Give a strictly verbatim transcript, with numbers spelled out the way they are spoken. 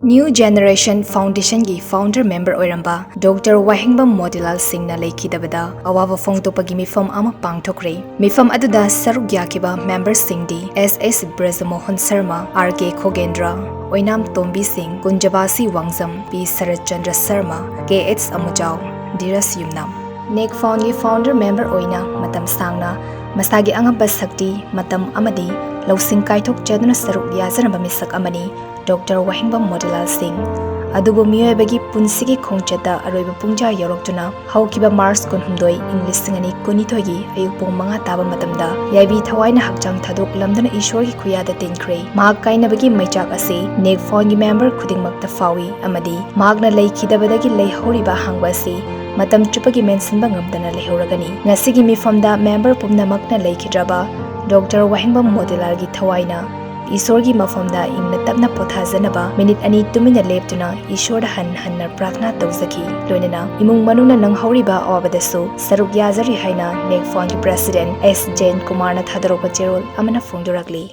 New Generation Foundation ꯒꯤ founder member ꯑꯣꯏꯔꯝꯕ Doctor ꯋꯥꯍꯦꯡꯕꯝ ꯃꯣꯇꯤꯂꯥꯜ ꯁꯤꯡꯅ ꯂꯩꯈꯤꯗꯕꯗ ꯑꯋꯥꯕ ꯐꯣꯡꯗꯣꯛꯄꯒꯤ ꯃꯤꯐꯝ ꯑꯃ ꯄꯥꯡꯊꯣꯛꯈ꯭ꯔꯦ꯫ ꯃꯤꯐꯝ ꯑꯗꯨꯗ ꯁꯔꯨꯛ ꯌꯥꯈꯤꯕ member ꯁꯤꯡꯗꯤ S S Brajmohan Sharma, R K ꯈꯣꯒꯦꯟꯗ꯭ꯔ, ꯑꯣꯏꯅꯥꯝ ꯇꯣꯝꯕꯤ ꯁꯤꯡ, ꯀꯨꯟꯖꯕꯥꯁꯤ ꯋꯥꯡꯖꯝ, P Saratchandra Sharma, K H ꯑꯃꯨꯖꯥꯎ, ꯙꯤꯔꯖ ꯌꯨꯝꯅꯥꯝ꯫ NECFOUND ꯒꯤ founder member ꯑꯣꯏꯅ ꯃꯇꯝ ꯁꯥꯡꯅ ꯃꯁꯥꯒꯤ ꯑꯉꯝꯕ ꯁꯛꯇꯤ, ꯃꯇꯝ ꯑꯃꯗꯤ ꯂꯧꯁꯤꯡ ꯀꯥꯏꯊꯣꯛꯆꯗꯨꯅ ꯁꯔꯨꯛ ꯌꯥꯖꯔꯝꯕ ꯃꯤꯁꯛ ꯑꯃꯅꯤ꯫ Doctor ꯋꯥꯍꯦꯡꯕꯝ ꯃꯣꯇꯤꯂꯥꯜ ꯁꯤꯡ꯫ ꯑꯗꯨꯕꯨ ꯃꯤꯑꯣꯏꯕꯒꯤ ꯄꯨꯟꯁꯤꯒꯤ ꯈꯣꯡꯆꯠꯇ ꯑꯔꯣꯏꯕ ꯄꯨꯡꯖꯥ ꯌꯧꯔꯛꯇꯨꯅ ꯍꯧꯈꯤꯕ March ꯀꯨꯟꯍꯨꯝꯗꯣꯏ, ꯏꯪ ꯂꯤꯁꯤꯡ ꯑꯅꯤ ꯀꯨꯟꯅꯤꯊꯣꯏꯒꯤ ꯑꯌꯨꯛ ꯄꯨꯡ ꯃꯉꯥ ꯇꯥꯕ ꯃꯇꯝꯗ ꯌꯥꯏꯕꯤ ꯊꯋꯥꯏꯅ ꯍꯛꯆꯥꯡ ꯊꯥꯗꯣꯛꯂꯝꯗꯨꯅ ꯏꯁꯣꯔꯒꯤ ꯈꯨꯌꯥꯗ ꯇꯤꯟꯈ꯭ꯔꯦ꯫ ꯃꯍꯥꯛ ꯀꯥꯏꯅꯕꯒꯤ ꯃꯩꯆꯥꯛ ꯑꯁꯤ NECFOUND ꯒꯤ member ꯈꯨꯗꯤꯡꯃꯛꯇ ꯐꯥꯎꯏ ꯑꯃꯗꯤ ꯃꯍꯥꯛꯅ ꯂꯩꯈꯤꯗꯕꯗꯒꯤ ꯂꯩꯍꯧꯔꯤꯕ ꯑꯍꯥꯡꯕ ꯑꯁꯤ ꯃꯇꯝ ꯆꯨꯞꯄꯒꯤ ꯃꯦꯟꯁꯤꯟꯕ ꯉꯝꯗꯅ ꯂꯩꯍꯧꯔꯒꯅꯤ꯫ ꯉꯁꯤꯒꯤ ꯃꯤꯐꯝꯗ member ꯄꯨꯝꯅꯃꯛꯅ ꯂꯩꯈꯤꯗ꯭ꯔꯕ Doctor ꯋꯥꯍꯦꯡꯕꯝ ꯃꯣꯇꯤꯂꯥꯜꯒꯤ ꯊꯋꯥꯏꯅ ꯏꯁꯣꯔꯒꯤ ꯃꯐꯝꯗ ꯏꯪꯅ ꯇꯞꯅ ꯄꯣꯊꯥꯖꯅꯕ ꯃꯤꯅꯤꯠ ꯑꯅꯤ ꯇꯨꯃꯤꯟꯅ ꯂꯦꯞꯇꯨꯅ ꯏꯁꯣꯔꯗ ꯍꯟ ꯍꯟꯅ ꯄ꯭ꯔꯥꯔꯊꯅꯥ ꯇꯧꯖꯈꯤ꯫ ꯂꯣꯏꯅꯅ ꯏꯃꯨꯡ ꯃꯅꯨꯡꯅ ꯅꯪꯍꯧꯔꯤꯕ ꯑꯋꯥꯕꯗꯁꯨ ꯁꯔꯨꯛ ꯌꯥꯖꯔꯤ ꯍꯥꯏꯅ NECFOUND ꯒꯤ president S ꯖꯌꯟ ꯀꯨꯃꯥꯔꯅ ꯊꯥꯗꯣꯔꯛꯄ ꯆꯦꯔꯣꯜ ꯑꯃꯅ ꯐꯣꯡꯗꯣꯔꯛꯂꯤ꯫